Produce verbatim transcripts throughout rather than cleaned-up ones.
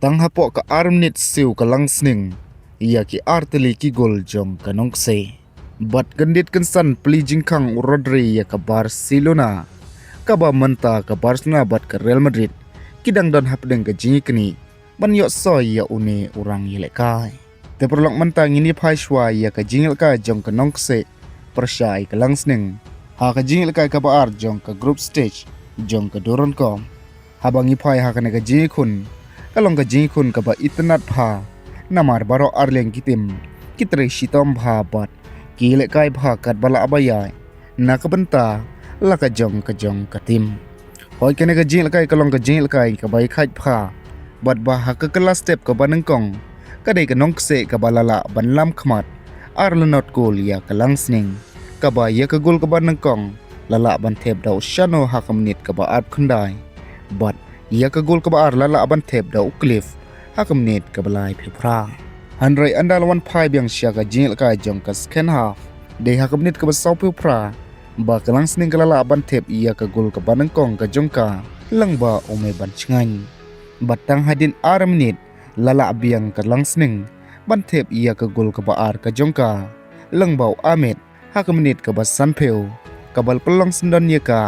Tang hapoh ka ar minit siew ka lang sning ïa ki ar tylli ki gol jong ka nongkse. Bad kyndit kynsan plie jingkhang u Rodri ïa ka Barcelona, kaba mynta ka Barcelona bad ka Real Madrid ki dang don hapdeng ka jingïaknieh ban ïoh soi ïa une u rangïalehkai. Te paralok, mynta ngin ïa phai shuwa ïa ka jingïalehkai jong ka nongkse pyrshah ïa ka lang sning ha ka jingïalehkai kaba ar jong ka group stage jong ka Durand Cup. Haba ngi phai ha kane ka jingïakhun, ka long ka jingïakhun kaba itynnad bha, namar baroh arliang ki tim ki trei shitom bha bad ki ïalehkai bha katba lah ba ïaid na ka bynta la ka jong ka jong ka tim. Hooid, kane ka jingïalehkai ka long ka jingïalehkai kaba ïakhaid bha, bad ba ha ka kylla step kaba nyngkong ka dei ka nongkse kaba la lah ban lam khmat ar la nod gol ïa ka lang sning, kaba ïa ka gol kaba nyngkong la lah ban thep da u Shano ha ka minit kaba arphew khyndai, bad ïa ka gol kaba ar la lah ban thep da u Cliff ha ka minit kaba laiphew phra. Hynrei ynda la wan phai biang sha ka jingïalehkai jong ka second half, dei ha ka minit kaba sawphew phra ba ka lang sning ka la lah ban thep ïa ka gol kaba nyngkong ka jong ka lyngba u Meban Shngain. Bad tang hadien ar minit la lah biang ka lang sning ban thep ïa ka gol kaba ar ka jong ka lyngba u Ahmed ha ka minit kaba sanphew, kaba la pynlong syndon ïa ka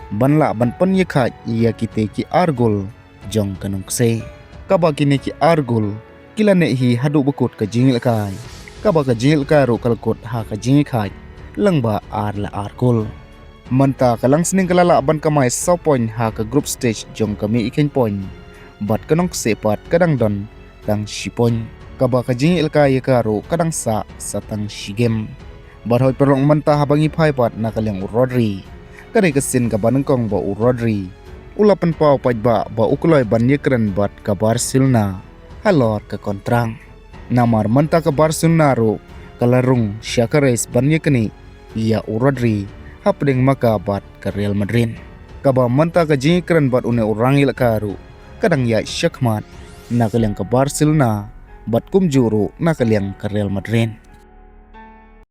ban lah ban pynïakhaid ïa kite ki ar gol jong ka nongkse. Kaba kine ki ar gol ki la neh hi haduh ba kut ka jingïalehkai, kaba ka jingïalehkai ruh ka la kut ha ka jingïakhaid lyngba ar la ar gol. Mynta ka lang sning ka la lah ban kamai saw point ha ka group stage jong ka mih ïa khein point, bad ka nongkse pat ka dang don tang shi point, kaba ka jingïalehkai ïa ka ruh ka dang sah sa tang shi game. Bad hooid paralok, mynta haba ngi phai pat na ka liang u Rodri, ka dei ka sien kaba nyngkong ba u Rodri u la pynpaw paidbah ba u kloi ban ïakren bad ka Barcelona halor ka kontrak. Namar mynta ka Barcelona ruh ka la rung sha ka race ban ïaknieh ïa u Rodri hapdeng ma ka bad ka Real Madrid, kaba mynta ka jingïakren bad une u rangïalehkai ruh ka dang ïaid shakhmat na ka liang ka Barcelona bad kumjuh ruh na ka liang ka Real Madrid.